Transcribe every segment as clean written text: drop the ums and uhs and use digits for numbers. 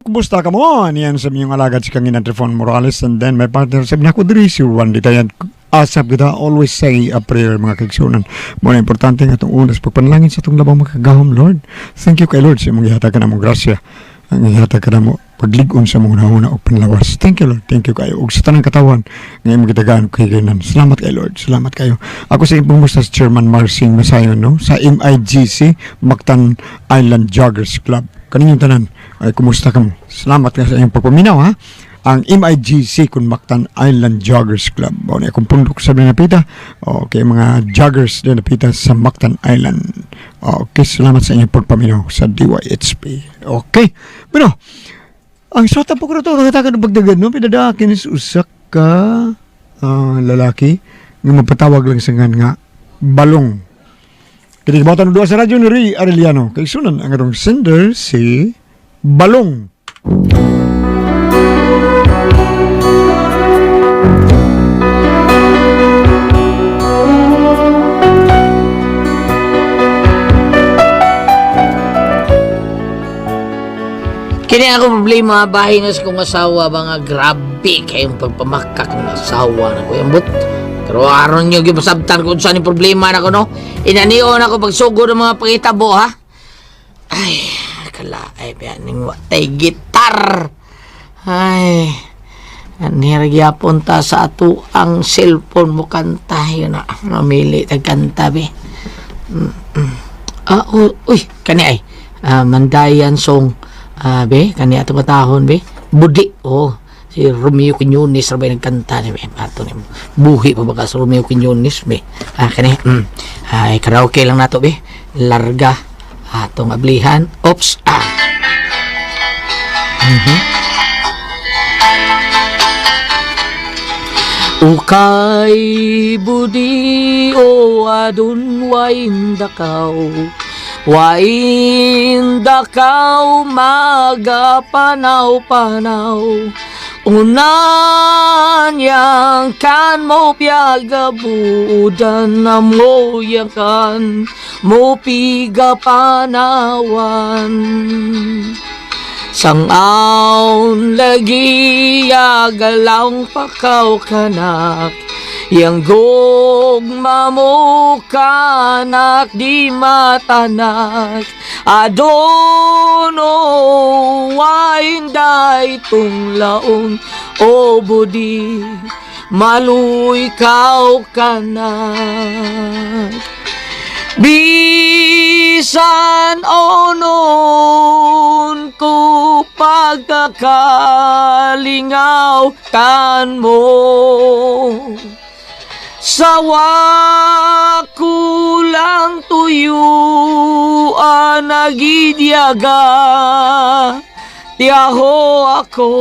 Kumusta ka mo? Niyan sa inyong alagad si Kangina Trifon Morales and then my partner sa nako diri si Juan Ditayan. Asap kita always say a prayer, mga kaigsunan. Mo na importante nga itong unas pagpanalangin sa itong labang makagahom, Lord. Thank you kay Lord sa imong gihatag ka namong grasya. Ang gihatag ka namo paglig-on sa mong hunahuna og panlawas. Thank you, Lord. Thank you kayo. Ug sa tanang katawan nga imong gitagaan kay ginan. Salamat kay Lord. Salamat kayo. Ako sa imong sa Chairman Marcing Masayon, no, sa MIGC Mactan Island Joggers Club. Kaninyong tanan ay kumusta ka mo? Salamat ka sa inyong pagpaminaw, ha. Ang MIGC kun Mactan Island Joggers Club. O na akong pundok sa Napita. Okay, mga joggers na napita sa Mactan Island. Okay, salamat sa inyong pagpaminaw sa DYHP. Okay. Bueno, ang sota po ko na ito, nakatakan ng pagdagan, no? Pinadakin is usak ka lalaki nga mapatawag lang sa ngan nga balong. Kini ng duha sa radyo ni Ray Arellano. Kay sunan ang atong sender si Balong. Kini ako problema bahin na sa kong asawa ba nga grabe kayong pagpamakak ng asawa na ko ambot. Pero aron nyo gipasabtan kung saan yung problema na ko, no? Inanion ako pagsugod ng mga pangitabo, ha? Ay, kala ay biyaning watay gitar. Ay, anira gyapon ta sa ato ang cellphone mo kanta yun na mamili tag kanta be. Ah, uy, kani ay Mandayan song, be, kani ato batahon be. Budi, oh. Si Romeo Quiñones ra ba yung nagkanta ni be. Ato ni buhi pa ba ka sa Romeo Quiñones be. Ah, kani. Ay, karaoke lang nato be. Larga atong ablihan. Oops. Ah. Ukay budi o adun wain dakaw, wain dakaw magapanaw-panaw. Unan yang kan mo piagabudan na mo yakan mo piga panawan. Sangaon lagi agalaw pakaw kanak, yang gugma mo kanak di matanak. Adono wain day tunglaon o budi maluy kaw kanak. Bisan onon ko pagkakalingaw kan mo, sawa kulang tuyuan nagidyaga tiyaho ako.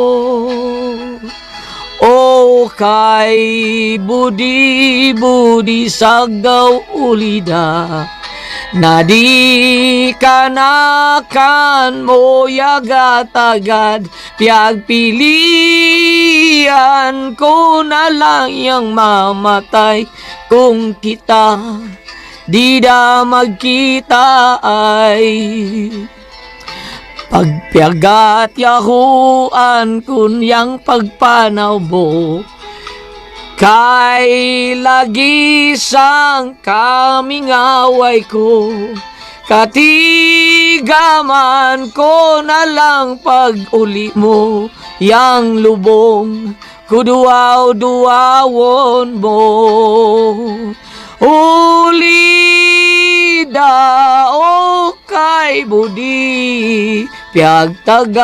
O kay budi budi sagaw ulida na di kanakan mo yagatagad, piagpilian ko na lang yang mamatay kung kita di da magkita ay. Pagpiagat yahuan kun yang pagpanaw mo, kay lagi sang kaming away ko. Katigaman ko na lang pag uli mo, yang lubong kuduaw-duawon mo. Ulida o kay budi piagtagan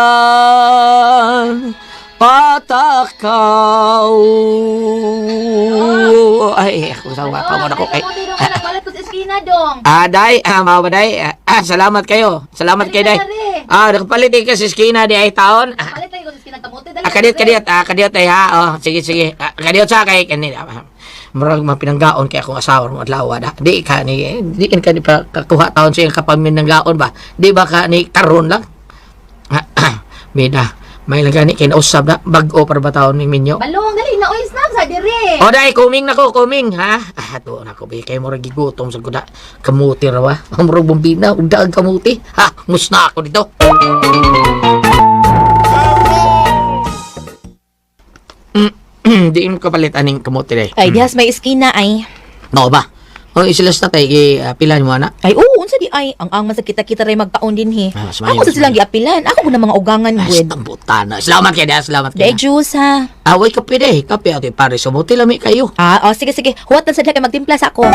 patakaw. Ay, ako sa pa mo ako kay. Palit ko sa eskina dong. Ah, day, mao ba day? Ah, salamat kayo. Salamat kay day. Ah, nakapalit ka sa eskina di ay taon. Ah, Palit tayo ko sa eskina kamote dali. Ah, kadiyot, kadiyot. Ah, kadiyot ay ha. Oh, sige, sige. Ah, kadiyot sa kay kani. Murag mapinanggaon kay akong asawa mo adlaw da. Di ka ni di ka ni pa kakuha taon sa iyang kapaminanggaon ba? Di ba ka ni karon lang? Mida, may lang gani kay nausab na bag-o para ba taon ni minyo. Balong dali na oy snacks sa dire. O day, kuming na ko, kuming ha. Ah, to na ko bi kay murag gigutom sa kuda. Kamuti ra ba? Murag bumbina, ug daag kamuti. Ha, musna ako dito. Di mo kapalit aning kamote day. Ay, dihas may iskina ay. Mao ba? O isilas na tay pila nimo ana. Ay, oo, unsa di ay. Ang man sa kita-kita ray magkaon din he. Ah, smayo, Ako sa silang smayo. giapilan. Ako guna mga ugangan Ay, gud. tambutan na. Salamat kay da, salamat Dai kay. juice ha. Ah, way kape day. Kape ate pare sumuti lami kayo. Ah, oh, sige sige. Huwat lang sa diha kay magtimpla sa ako.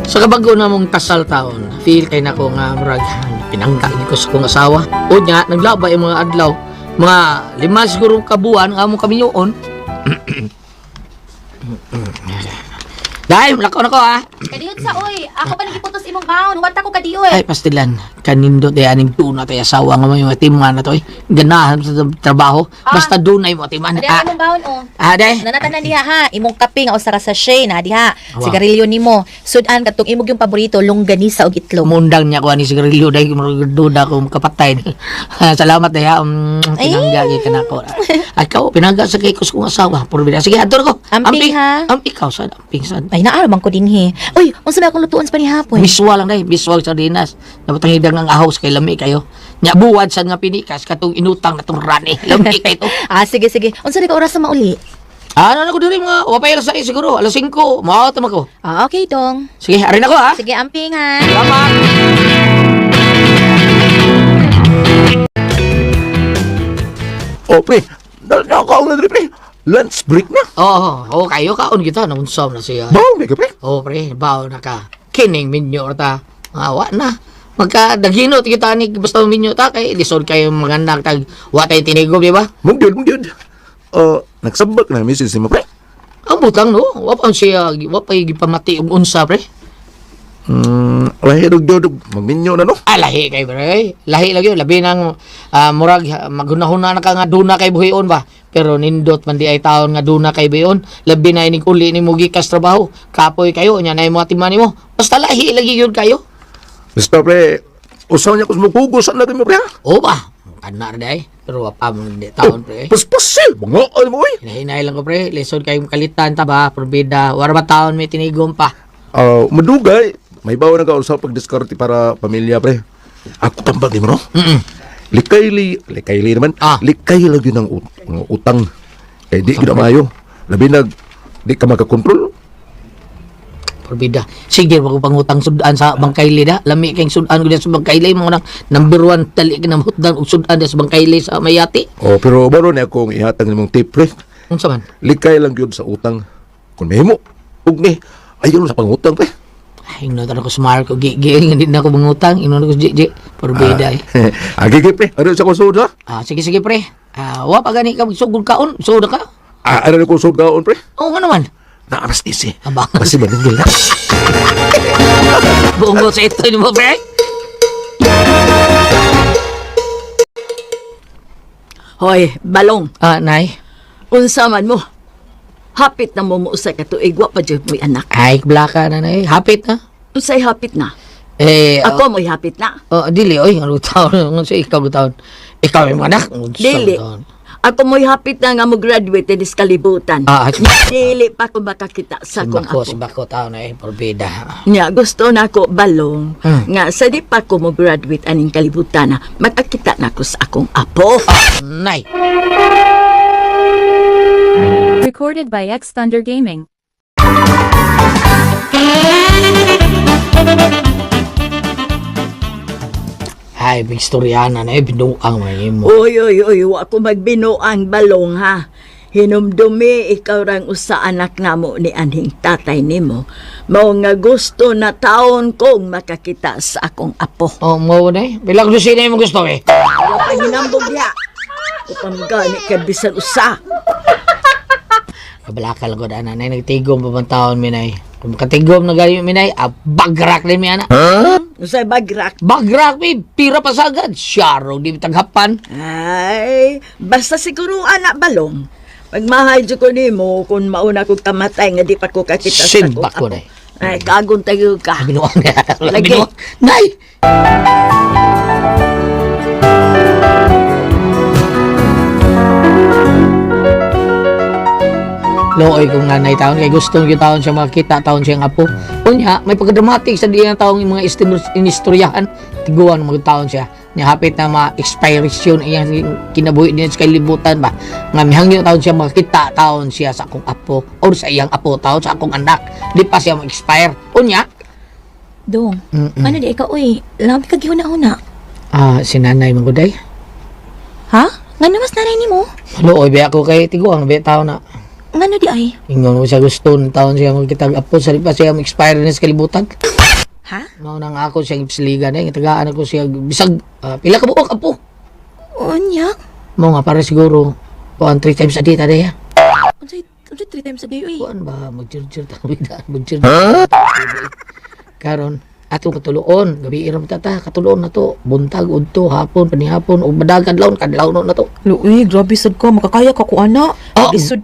Sa kabago na mong kasal taon, feel kay nako nga murag pinangga ni ko sa kong asawa. O nya, naglabay ang mga adlaw. Mga 5 siguro ka buwan ang among kaminuon. Dahil, lakaw na ko ah. Kadiyot sa oy. Ako pa nagiputos imong baon. Huwat ako kadiyoy. Ay, pastilan. Kanindo tayo aning tuna tayo asawa nga may mga timan na to eh. Ganahan sa trabaho. Basta dunay mo timan. Diha Ah, imong baon oh. ah, day. Nanatanan diha ha, imong kape nga usa ka sachet na diha. Wow. Sigarilyo nimo. Sudan katong imong yung paborito longganisa og itlog. Mundang niya ko ani sigarilyo dahil duda ko makapatay. Salamat day ha. Pinangga gyud ka nako. Ay kaw pinangga sa kay kus kong asawa. Puro bida. Sige, adto ko. Amping, ha? Amping ikaw sad, amping sad. Ay naaramang ko dinhi. Uy, unsa may akong lutuon sa panihapon? Miswa lang day, miswa sardinas. Dapat ang hidang ang ahos kay lami kayo. Nya buwad sad nga pinikas katong inutang natong rani. Lami kay to. Ah, sige sige. Unsa di ka oras sa mauli? Ano na ko diri mga wapay alas 6 siguro, alas 5. Mao tama ko. Ah, okay dong. Sige, arin ako ha. Sige, amping ha. Salamat. Oh, pre. Nakakaon na diri, pre. Lunch break na. Oo, oh, kayo kaon kita naunsa na siya. Baon ka, pre. Oo, pre, bawo na ka. Kining minyo ta. Awa na. Magka daginot kita ni basta minyo ta kay lisod kayo mga anak tag wa tay tinigom, di ba? Mungyod, mungyod. Nagsabak na misis ni mo, pre. Ang butang no, wa pa siya wa pa gipamati og unsa pre. Lahi dog dog magminyo na no. Ah, lahi kay pre. Lahi lagi labi nang murag maghunahuna na ka nga duna kay buhion ba. Pero nindot man di ay taon nga duna kay buhion, labi na inig uli ni mo gikas trabaho. Kapoy kayo nya nay mo atiman nimo. Basta lahi lagi yun kayo. Basta, pre. Usaw niya kus mukugos na mo, pre. Ha? Oo ba? Kana ra day. Pero wa pa man di taon pre. Paspasil, mga ano mo, oy. Hinahinay lang ko pre, lisod kayong kalitan ta ba, probida, wala ba taon may tinigom pa. Madugay. May bawa na ka usaw pagdiskarte para pamilya, pre. Ako tambag ni mo, no? Likay-li, likay-li naman. Ah. Likay lang yun ang utang. Eh, di gina maayo. Labi nag, di ka makakontrol. Probida. Sige, wag ko pangutang sudan sa Bangkaili da. Lami kayong sudan ko sa Bangkaili. Mga nang number one tali ka na hutdan og sudan sa Bangkaili sa Mayati. Oh, pero baro na akong ihatag nimong tip, pre. Unsa man? Likay lang yun sa utang. Kung mahimo, ug ni, ayaw sa pangutang, pre. Ay, ingnon ko sa Marco. Gi, gi, hindi na ako mangutang. Ingnon ko sa G, G. Probida eh. Agi kay pre, ano sa kusod ha? Ah, sige, sige pre. Ah, wa pa gani ka magsugod kaon. Sugod ka. Ah, ano na kusod kaon, pre? Oo nga naman. Naaras isi. Abang. Basi maningil na. Buong sa ito ni mo pre. Hoy, balong, Ah, nay. unsa man mo? Hapit na mo mo usa ka tuig, wa pa jud mo'y anak. Ay, blaka na nay. Hapit na. Unsay hapit na? Eh, Ako mo'y hapit na. Oh, dili oy, ano taon nga sa ikaw taon. Ikaw yung anak. Ano Dili. taon? Ako mo'y hapit na nga mo graduate dis kalibutan. Ah, Dili pa ko makakita sa akong Simbako, apo. simbako taon eh, porbida. Nya gusto na ko balong nga sa di pa ko mo graduate aning kalibutan na makakita na ko sa akong apo. Nay. Recorded by X Thunder Gaming. Ay, big storyana na eh, binuang man mo. Uy, uy, uy, wa ko magbinuang balong ha. Hinumdumi ikaw rang usa anak namo ni anhing tatay nimo. Mao nga gusto na taon kong makakita sa akong apo. Oh, mo na eh. Bilang gusto na mo gusto eh. Wala pa hinambog niya. Upang gani ka bisan usa. Kabalakal ko na nay nagtigom pa bang taon minay. Kung makatigom na gayo minay, ah, bagrak din mi ana. Usay bagrak. Bagrak mi, pira pa sagad. Syaro di taghapan. Ay, basta siguro anak balong. Pagmahay jud ko nimo kung mauna kog kamatay nga di pa ko kakita sa akong Simba ko apo. na eh. Ay, kagon tayo ka. Binuang na. Lagi. Binuang. Nay! Looy kong nanay taon kay gusto gyud taon siya makita taon siyang apo. Unya, may pagka-dramatic sa diyan taong yung mga inistoryahan. Tiguan mga taon siya. Nya hapit na ma-expiration iyang kinabuhi niya sa kalibutan ba. Nga mihangyo taon siya makita taon siya sa akong apo or sa iyang apo taon sa akong anak. Di pa siya ma-expire. Unya, Dong, ano di ikaw oy? Lami ka gihuna-huna. Ah, si nanay manguday. Ha? Ngano mas nanay nimo? Looy ba ako kay tiguan ba taon na. Ngano di ay? Ingon mo siya gusto ng taon siya magkita apo sa di pa siya ma-expire niya sa kalibutan. Ha? Mao na nga ako siyang ipsiligan eh. Tagaan ako siya bisag pila ka buok apo. Unya. Mao nga para siguro kuan three times a day ta day. Unsay unsay three times a day oy? Kuan ba magjirjir ta bida magjirjir. Karon ato katuluon gabi iram ta ta katuloon na to buntag udto hapon panihapon ug badag kadlawon kadlawon na to. Luoy, grabe sad ka. Makakaya ka ko, ana. Oh. Lisod.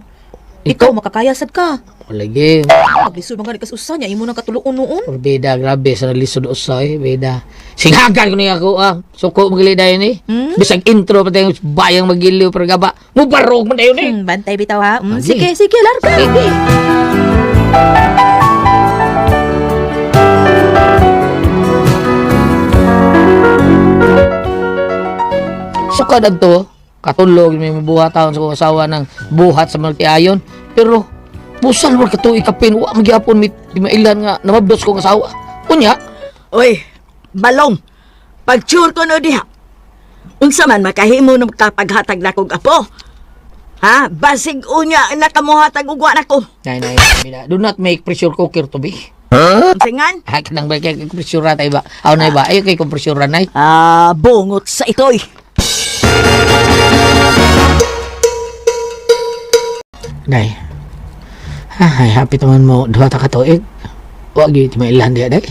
Ikaw, makakaya sad ka. Lagi Maglisod man gani kas usa niya. Imo nang katuluon noon. Beda, grabe sa nalisod usay, beda. Singhagan ko niya ako ah. Suko magili dayon eh. Bisag intro pa tayo bayang magiliw pero gaba. Mubarog man dayon eh. Bantay bitaw ha. Sige. Sige, sige, larga. Sige. Suka to, katulog may mabuhat taon sa kong asawa ng buhat sa multiayon. Pero busal war kato ikapin wa magyapon mit di mailan nga namabdos kong asawa. Unya, Oy, balong. Pag-sure ko no diha. Unsa man makahimo ng kapaghatag na kog apo? Ha? Basig unya nakamuhatag og wa nako. Nay, nay, bida. Do not make pressure cooker to be. Unsa? Ha, kanang ba kay pressure tayo ba? Aw nay ba? Ayo kay compressure nay. Ah, bungot sa itoy. Nay. Ay, happy taman mo duha ta ka tuig. Wa gyud mailan diha day.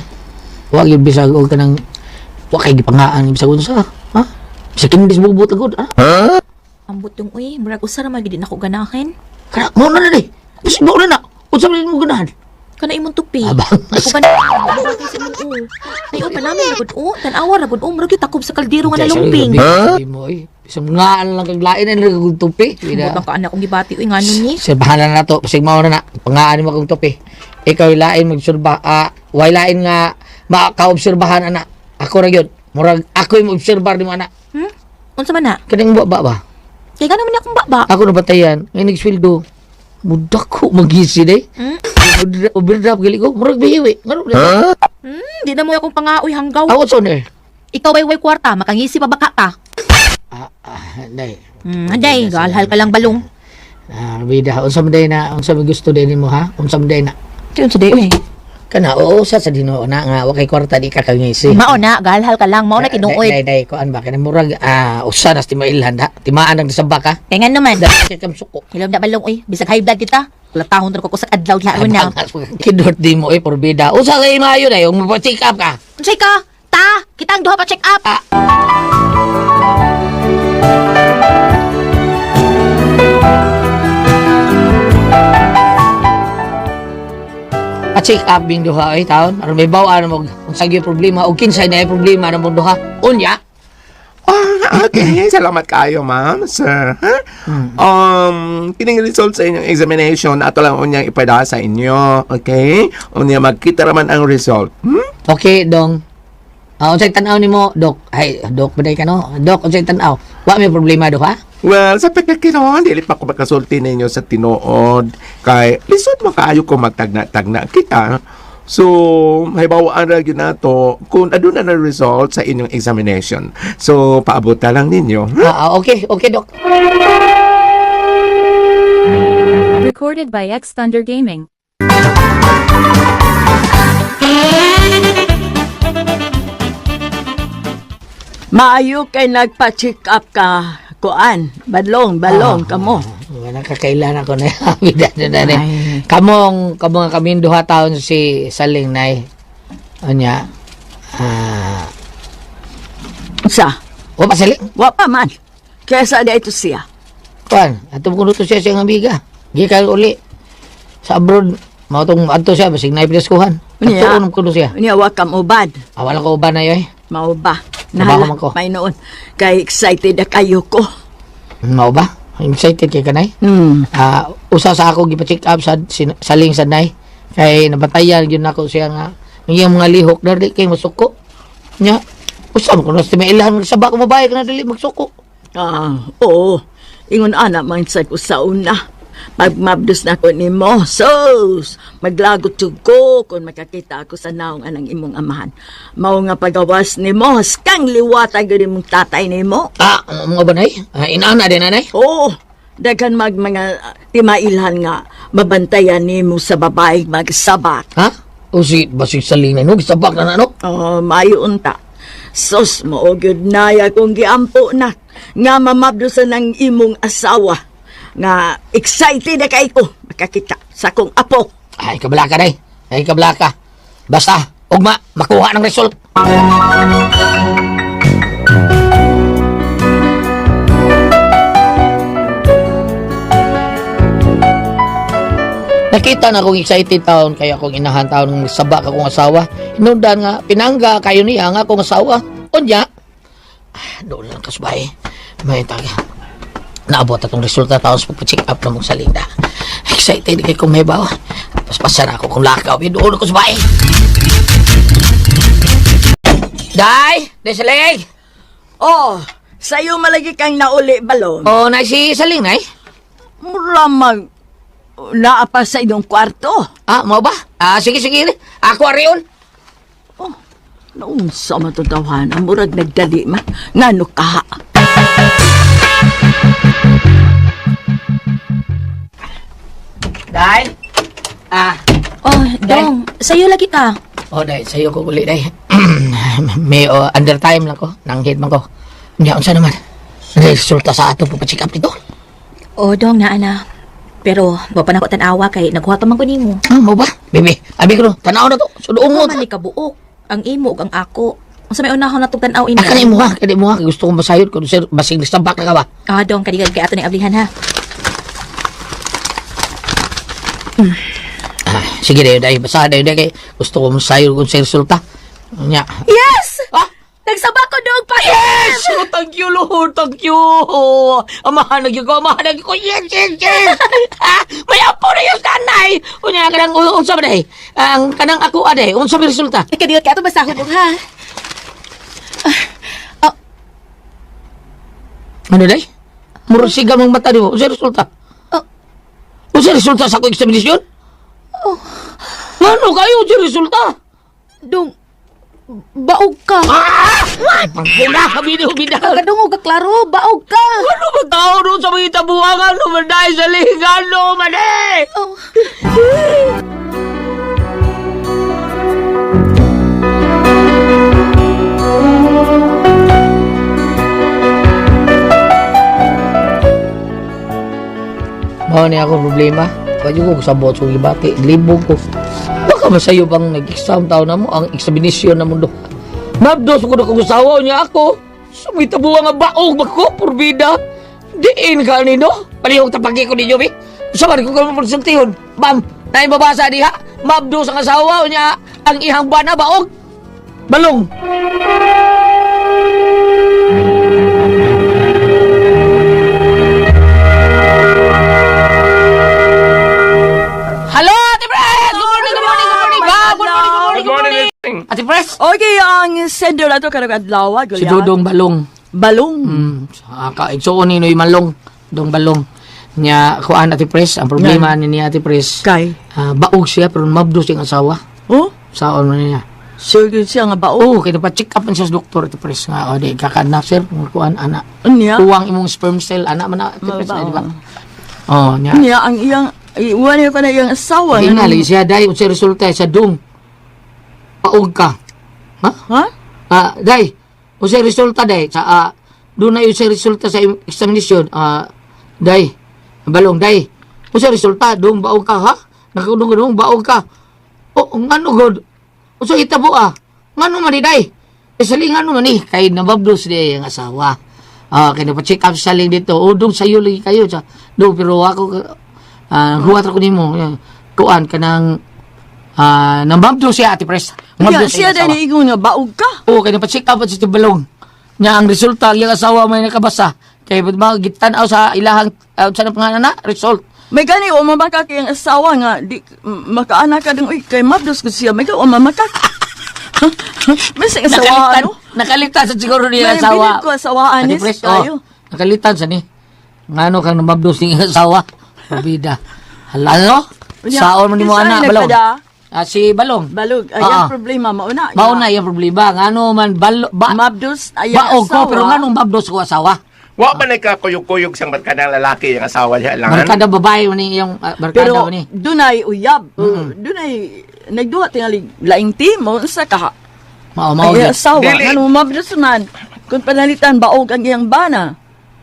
Wa gyud bisag og kanang wa kay gipangaan bisag unsa. Ha? Bisag kindis bubot gud. Ha? Ambot dong oy, murag usa ra man gid nako ganahin. Kana mo na na day. Bisag mo na na. Unsa man mo ganahan? Kana imong tupi. Abang. Ako ba na sa imong o. Ay, o panamin ra gud o, tan-awa ra gud o, murag yung takob sa kaldero nga nalumping. Huh? Mo oy. Bisag ngaan lang kag lain na kag tupi. Ambot ang kaanak kong gibati oy ngano ni. Sir, bahala na to. Pasig mao na na. Pangaan mo akong topi. Ikaw lain magsurba. Ah, way lain nga makaobserbahan ana. Ako ra gyud. Murag ako yung obserbar nimo ana. Unsa man na? Kaning ba ba? Kay ngano man akong baba? Ako nabatayan. Ngay nagsweldo. Mudak ko magisi day. Overdraft gali ko. Murag bihiwi. Ngano huh? Di na mo akong pangaoy hanggaw. Ako so eh. Ikaw ay way kwarta, makangisi pa baka ka. Ah, ah, day. Anday, galhal ka lang balong. Ah, bida. Unsa man day na, unsa man gusto day nimo ha? Unsa man day na? Kay unsa day oy? Kana oo sa Ginoo na nga wa kay kwarta di ka kangisi. Mao na, galhal ka lang, mao na tinuod. Day, day, kuan ba? Kana murag, ah, usa nas timailhan ha. Timaan ang sabak ha. Kay ngano man? Dahil kay kam suko. Hilom na balong oy, bisag high blood kita. Kulatahon ra ko sa adlaw laon na. Kidort di mo eh, porbida. Usa kay maayo na yung mapacheck up ka. Unsay ka? Ta, kitang duha pa check up. Ah. Pa-check up bing duha ay taon. Aron may bawaan mo kung sa problema o kinsay na problema na mong duha. Unya, Ah, okay. Salamat kayo, ma'am, sir. Ha? Kining result sa inyong examination, ato lang unyang ipada sa inyo. Okay? Unya magkita raman ang result. Okay, dong. Ah, unsay tan-aw nimo, Dok? Ay, Dok, baday ka no? Dok, unsay tan-aw? Wa may problema duha? Well, sa pagkakinon, dili pa ko makasulti ninyo sa tinuod. Kay, lisod mo kaayo ko magtagna-tagna kita. So, haybawaan ra gyud nato kung aduna na result sa inyong examination. So, paabot na lang ninyo. Ha? Ah, ah, okay, okay, Dok. Recorded by X Thunder Gaming. Maayo kay nagpa-check up ka kuan. Balong, balong kamo. Wala kakailan ako na bida na na. Kamong kamong kami duha taon si Saling nay. Unya. Ah, Sa, wa pa Saling. wa pa man. Kaysa da ito siya. Kuan, ato ko to siya siyang amiga. Gikan uli sa abroad. Mao tong adto siya basig nay kuhan. Unya. Adto ko siya. Unya wa kam ubad. Ah, wala ko uban na yoy. Mao ba? Trabaho man ko. May noon. Kay excited na kayo ko. Mao ba? Excited kay kanay. Ah, usa sa ako gipa-check up sa saling sa nay kay nabatayan gyud nako siya nga ang iyang mga lihok dali kay masuko. Nya, usa man kuno sa ilhan magsaba ko babae kana dili magsuko. Ah, oo. Ingon ana man sa ko sa una. Pagmabdos na ko nimo, sos, maglagot jud ko kung makakita ako sa naong anang imong amahan. Mao nga pagawas nimo, kang liwata gyud imong tatay nimo. Ah, mga ba nay? Ah, inaana din nanay. Oo, daghan mag mga timailhan nga mabantayan nimo sa babae magsabak. Ha? O si basig saling nay no gisabak na na no. Oh, maayo unta. Sos, mao gyud naya kung giampo na nga mamabdosan ang imong asawa. Nga excited na kay ko makakita sa akong apo. Ay kabla ka day. Ay kabla ka. Basta ugma makuha ng result. Nakita na akong excited taon kaya akong inahan taon ng magsaba ka akong asawa. Hinundan nga pinangga kayo niya nga akong asawa. Unya, doon lang kasbay. May taga. Naabot atong resulta taon sa pagpa-check up ng mong salinda. Excited kay kung may bawa. Paspasan ako kung lakaw. Yun, doon ako sa bahay. Day! Day saling! Oh, sayo malagi kang nauli balon. Oh, na si Saling, nay? Mura mag naa pa sa inyong kwarto. Ah, mau ba? Ah, sige, sige. Ako ariyon. Oh, naunsa man to tawhana, murag nagdali man. Ngano ka? Day! Ah, Oh, dong, sayo lagi ka. oh, day, sa'yo ko uli, day. May oh, under time lang ko. Nanghid man ko. Hindi, unsa naman. Resulta sa ato pagpa-check up dito. Oh, dong, naa na. Pero, wa pa na ko tan-awa kay naghuha pa man ko nimo. Ah, mau ba? Bebe, abi ko no, tanaw na to. Sudoong mo. Mo man ni kabuok. Ang imo ug ang ako. Unsa may unahon na tong tan-aw ina? Ah, kanay mo ha, kanay mo ha. Gusto kong masayod ko. Sir, basig sabak na ka ba? Ah, dong, kadigag kay ato ning ablihan ha. Ah, sige dayo, dayo. Basta dayo, dayo. Kay gusto kong masayod kung sa resulta. Nya. Yes! Ah! Nagsaba ko dong pa. Yes! Oh, thank you, Lord. Thank you. Amahan na gyud ko, amahan na gyud ko. Yes, yes, yes. Ah, may apo na yung tanay. Unya, kanang unsa ba day? Ang kanang ako aday, unsa ba resulta? Ay, kadigag kay ato basahon dong ha. Ano day? Murag siga mong mata nimo. Unsa resulta? Oh. Unsa resulta sa akong examination? Oh. Ngano kayo unsa resulta? Dong, baog ka. Ah! Pangkuna, bini bida. Kadungog ka klaro, baog ka. Ano ba tao doon sa mga tabuangan? Ano man dahil sa ligan? Ano man eh? Oh. Mao ni ako problema. Kaya ko sa bot sa gibati, libog ko. Baka masayo bang nag-exam tao na mo ang examination na mundo. Mabdos ko na kung usawa niya ako. Sumay tabuang nga baog ba ko, purbida. Diin ka nino. Palihog tapagi ko ninyo, bi. Sa man ko ka maprosultihon. Bam, naay mabasa diha. Mabdos ang asawa niya ang ihang bana baog. Balong. Hello, Ate Pres! Good morning, good morning, good morning. Ba, good morning, good morning, good morning. Ate Pres! Okay, ang sender na to karong adlaw, Si Dudong Balong. Balong. Ka igsuon ni Noy Malong, Dong Balong. Nya kuan Ate Pres, ang problema ni Ate Pres. Kay. Ah, baog siya pero mabdos yung asawa. Oh, Saon man niya. sure gyud siya nga baog. Oo, kaya pa-check up man siya sa doktor Ate Pres nga o di kakanak sir kung kuan ana. Unya. Kuwang imong sperm cell ana man na, Ate Pres, Mabao. ay, di ba? Oh, nya. Unya ang iyang iwan niya pa na iyang asawa. Hindi na lagi siya dai unsay resulta sa dong. Paog ka. Ha? Ha? Ah, day, unsay resulta day sa doon na unsay resulta sa examination, day, balong day. Unsay resulta dong baog ka ha? Nakadung dong baog ka. Oh, ngano god? Unsay itabo ah? Ngano man ni day? Eh saling ngano man ni kay nababdos di ang asawa. Ah, kay napa-check up sa saling dito. O dong sayo lagi kayo sa do pero ako huwat ko nimo kuan kanang nababdos siya Ate Pres. Unya, Nababdos siya ang asawa. dai ingon nga baog ka. Oo, kaya pa-check up sa tibalong. Nya ang resulta, ang iyang asawa may nakabasa. Kay ba't ba gitan-aw sa ilahang sa pangalan na result. May gani wa mamakak ang asawa nga di makaanak ka ding uy kay mabdos ko siya may wa mamakak. May sa asawa Nakalitan, ano? nakalitan sa siguro niya May asawa. bilib ko asawaan Ate is Pres, kayo. oh, nakalitan sa ni. Ngano kang namabdos ni asawa? Pabida. Hala no? Unya, Saon man nimo kinsa ana ay balong. nagpada? Ah, si Balong. Balog ay Ah, ang ah. problema mauna. Mao na iyang problema. Ngano man balo ba Mabdos ay ang baog ko asawa. pero nganong mabdos ko asawa? Wa man ay kakuyog-kuyog siyang barkadang lalaki ang asawa niya lang. Barkada babae man ni iyong barkada Pero man ni. dunay uyab, dunay nagduha tingali laing team mo unsa ka. Mao mao. Ay gyud. asawa Dili. ngano mabdos man kung panalitan baog ang iyang bana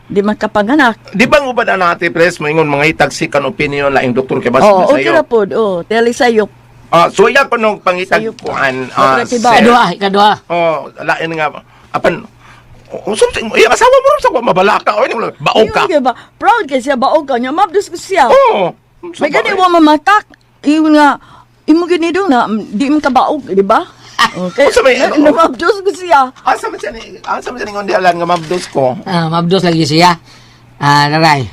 di makapanganak. Di ba nga ba na natin, Pres, moingon mga itag second opinion laing doktor kay basta Oo, na okay sa'yo. ra pod. Oh, teli sayop. Ah, so iya ko nung pangitag Sa'yo. kuan. Ah, Bakit iba? sir. Ikaduha, ikaduha. Oh, lain nga. Apan, oh, something, iya asawa mo rin sa kwa, mabala ka. Oy, baog ka. Yun, ba? Proud kay siya baog ka nya mabdos ko siya. Oo. May gani wa mamakak. Iyon nga imo gini na di mo kabaog, di ba? Okay. Unsa may- ano? Mabdos ko siya. Asa man siya ni, asa man siya ningon di alam nga mabdos ko. Ah, mabdos lagi siya. Ah, naray.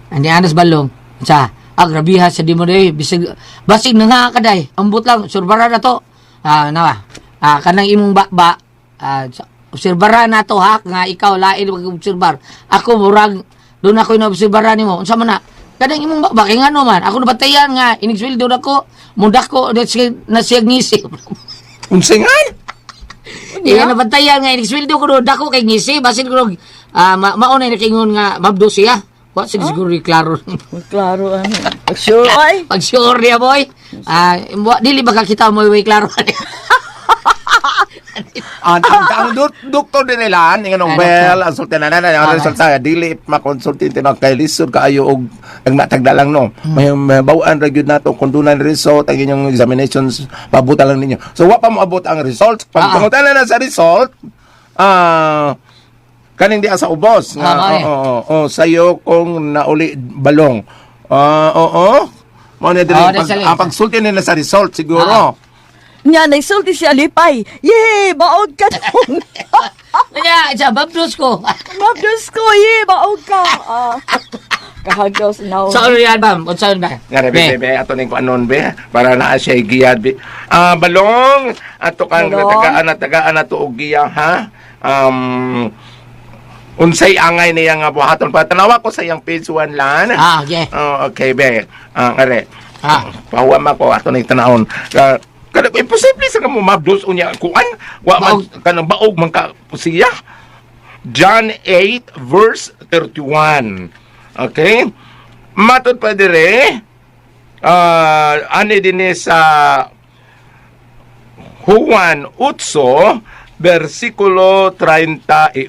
Andi anas balong. Sa ah, grabiha sa di mo day. Bisag basig na nga kaday. Ambot lang obserbara na to. Ah, nawa. Ah, kanang imong bakba. Ah, obserbara na to ha nga ikaw lain mag-obserbar. Ako murag doon ako na-obserbara nimo. Unsa man na? Kanang imong bakba kay ngano man. Ako nabatayan nga inigsweldo na ko. Mundak ko na siya ngisi. Unsay nga? Iya nabantayan nga inisweldo ko do dako kay ngisi basin ko ah ma mauna na kingon nga mabdo siya. Wa sige siguro ni klaro. Klaro ano. Sure ay. Pag sure niya boy. Ah wa dili ba ka kita mo way klaro. Ang doktor din nila, nga nung Ah, well, ang sulti na na na, ang Ah, resulta, dili makonsulti tinag kay lisod kaayo og ang matagda lang no. May bawaan ra gyud nato kung dunay result ang inyong examinations pabutan lang ninyo. So wa pa mo abot ang result. Pag pangutana na sa result, kaning di sa ubos nga Ah, oo oo oo, sayo kung nauli balong. Ah, oo. Mo na dili Ah, pag, dali. ang pagsulti nila sa result siguro. Nya nagsulti siya lipay. Yay, baog ka dong. Kanya sa mabdos ko. Mabdos ko, yay, baog ka. Ah. Kahagaw sa naon. Sa ano yan ma'am? Unsa ba? Nga be, be, be, ato ning kuanon be, para naa siya giyad be. Ah, balong ato kang Balong. natagaan natagaan nato og giya ha. Unsay angay niya nga buhaton pa tanawa ko sa iyang page 1 lan. Ah, okay. Oh, okay be. Ah, ngare. Ah. Pahuwa ma ko ato ning tanawon. Ah, kada ko imposible sa kamo mabdos unya kuan wa man kanang baog man ka siya. John 8 verse 31. Okay? Matod pa dire ani dinhi sa Juan 8 versikulo 31.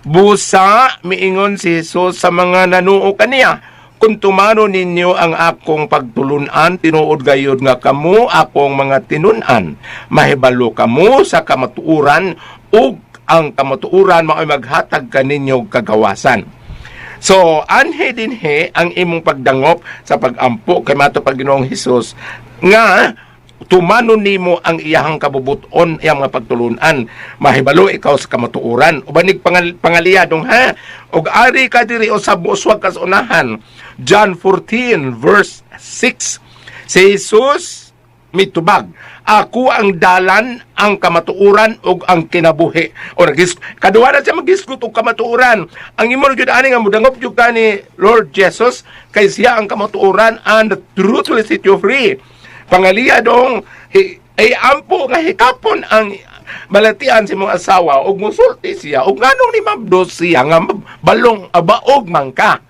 Busa miingon si Jesus sa mga nanuo kaniya, kung tumano ninyo ang akong pagtulunan, tinuod gayod nga kamo akong mga tinun-an. Mahibalo kamo sa kamatuoran ug ang kamatuoran mao'y maghatag kaninyo kagawasan. So, anhe dinhe ang imong pagdangop sa pagampo kay mato pag Ginoong Hesus nga tumano nimo ang iyahang kabubuton, iyang mga pagtulunan. Mahibalo ikaw sa kamatuoran. Ubanig pangaliyadong ha. Og ari ka diri o sa buswag ka sa unahan. John 14 verse 6. Si Jesus mitubag. Ako ang dalan, ang kamatuoran ug ang kinabuhi. O nagis kaduha na siya magisgot og kamatuoran. Ang imo gyud ani nga modangop gyud ka ni Lord Jesus kay siya ang kamatuoran and the truth will set you free. Pangaliya dong hi, ay ampo nga hikapon ang balatian si mong asawa ug musulti siya ug nganong ni mabdos siya nga balong abaog man ka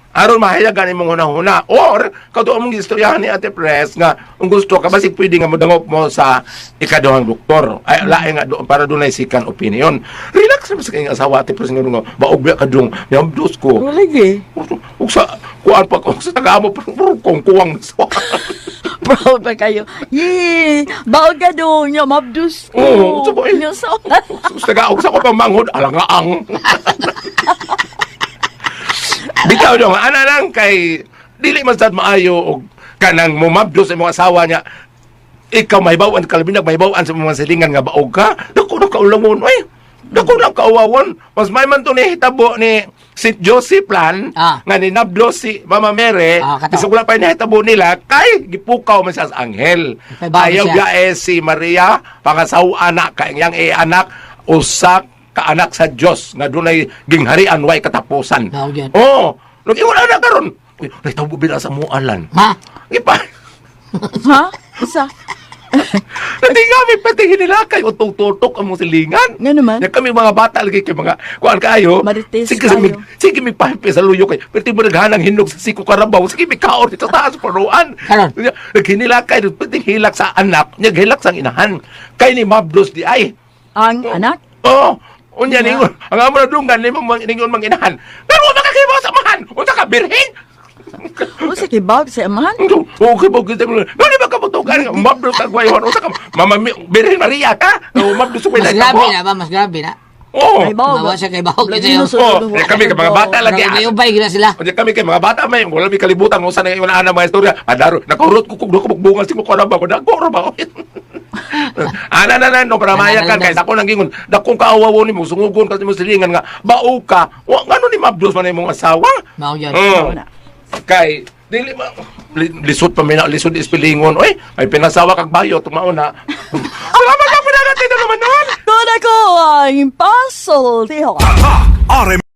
aron mahayagan imong hunahuna or kadto among gistoryahan ni Ate Pres nga kung gusto ka basig pwede nga modangop mo sa ikaduhang doktor ay lain nga do, para dunay second opinion. Relax ra sa kayong asawa Ate Pres nga nga baog ba kadung yamdos ko. Wala gi. Ug sa kuan pa ko sa tagamo puro kong kuwang sa. Proud pa kayo. Yay! Baog ka dong. Nya mabdos ko. Oo, sa boy. Nya sa Sa taga og sa ko pamangod alangaang. Bitaw dong ana lang kay dili man sad maayo og kanang mumabdos sa imong asawa niya ikaw mahibaw-an kalabinag mahibaw-an sa imong mga silingan nga baog ka dako na kaulangon oy. Dako lang kauwawan. Mas may man to ni hitabo ni St. Joseph plan nga ni nablo si Mama Mary. Ah, kato. Bisag wala pa nahitabo nila kay gipukaw man siya sa anghel. Kay bago Ayaw siya. biyae si Maria pangasawa anak kay ang iyang anak usa ka anak sa Dios nga dunay gingharian way katapusan. Mao gyud. Oh, nag-ingon ana karon. Uy, nahitabo bila sa mualan. Ha? Ipa. Ha? Usa? Natingami pati hinilakay o tututok ang mong silingan. Nga naman. Ya kami mga bata lagi kay mga kuan kaayo. Marites sige, sige, kayo. sige mi pahipi sa luyo kay. Pero mo naghanang hinog sa siko karabaw. Sige mi kaon dito sa taas paruan. Karon. Nya, naghinilakay pati hilak sa anak, nya hilak sa inahan. Kay ni Mabdos di ay. Ang anak? Oh, unya ningon, ang amo na dunggan ni mong ningon mang inahan. Pero wa makakibaw sa amahan. Unsa ka birhen? Usa kay bag sa amahan? Okay ba kita mo? Ano ba ka mutugan? Mabdos ka gwayon. Unsa ka Mama Birhen Maria ka? O mabdos ko Mas grabe na ba? Mas grabe na. Oo. Ay, bawo. Mawa siya kay Bahog. Lagi Ito mo yun. sa Oh, eh, kami kay mga bata lagi. Murag ubay gina sila. Unya kami kay mga bata may wala mi kalibutan kung saan wala ana mga istorya. Adaro nakurot ko kung nakabukbungan si ko na ba ko dako ra ba. Ana na na no para maya kan kay dako nang gingon dakong kaawawo nimo sungugon ka nimo silingan nga bao ka. Wa ngano ni mabdos man imong asawa. Mao yun. Mm. Kay dili ma lisod pa mina lisod ispilingon. Oy, may pinasawa kag bayo tumao na. Salamat ka po na natin naman noon. Kuna ko ang impossible. Tiho. RM